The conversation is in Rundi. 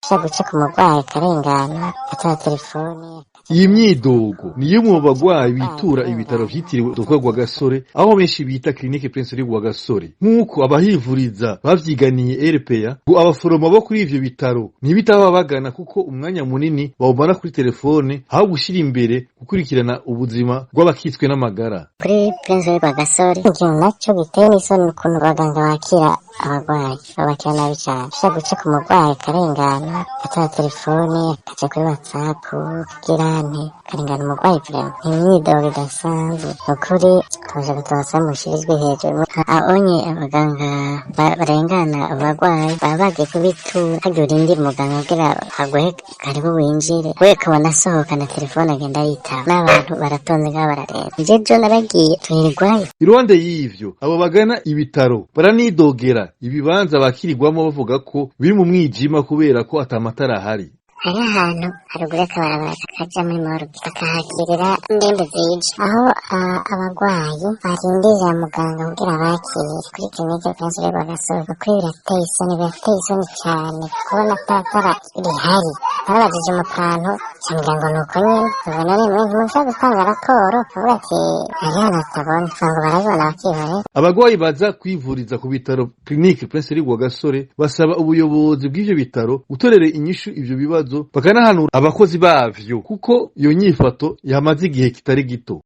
Ushobora guca ku murwayi akarengana, agatora telefone. Iyi myidogo ni y'umwe mu bagwayi bitura ibitaro vyitiriwe Dr Rwagasore, aho benshi bita Clinique Prince Rwagasore. Nk'uko abahivuriza bavyiganiye RPA, ngo abaforoma bo kuri ivyo bitaro ntibitaba bagana kuko umwanya munini bawumara kuri telefone aho gushira imbere gukurikirana ubuzima bw'abakitswe n'amagara. Kuri Prince Rwagasore, ikintu naco giteye n'isoni ukuntu abaganga bakira abarwayi, babakira nabi cane. Ushobora guca ku murwayi akarengana, agatora telefone, akaja kuri WhatsApp, kugira nte, akarengana umurwayi. Vraiment ni imyidogo idasanzwe. Nukuri tuje gutobasa mushirizwe hejuru abonye abaganga barengana abarwayi baba bagiye kubitura, hagiye urindira umuganga kugira aguhe karibu winjire, we akabona asohoka na telefone agenda yitaba, n'abantu baratonze ngaho bararenze. Nje jo naragiye turirwayo. Iruhande y'ivyo, abo bagana ibitaro baranidogera ibibanza bakirirwamo, bavuga ko biri mu mwijima kubera ko ata matara ahari. Hari ahantu haruguru y'akabarabara kaja muri morgue, bakahakirira indembe zije, aho abarwayi barindirira muganga kugira bakire kuri Clinique Prince Rwagasore. Ukuri birateye isoni, birateye isoni cyane kubona atatara rihari. Narabajije umukantu cambwira ngo nuko nyene ubona rimwe ntimushobora gutanga raporo, avuga ati hari ahantu hatabona, ngo barabibona bakihorera. Abagwayi baza kwivuriza ku bitaro Clinique Prince Rwagasore basaba ubuyobozi bw'ivyo bitaro gutorera inyishu ivyo bibazo, bakanahanura abakozi bavyo kuko iyo nyifato yamaze igihe kitari gito.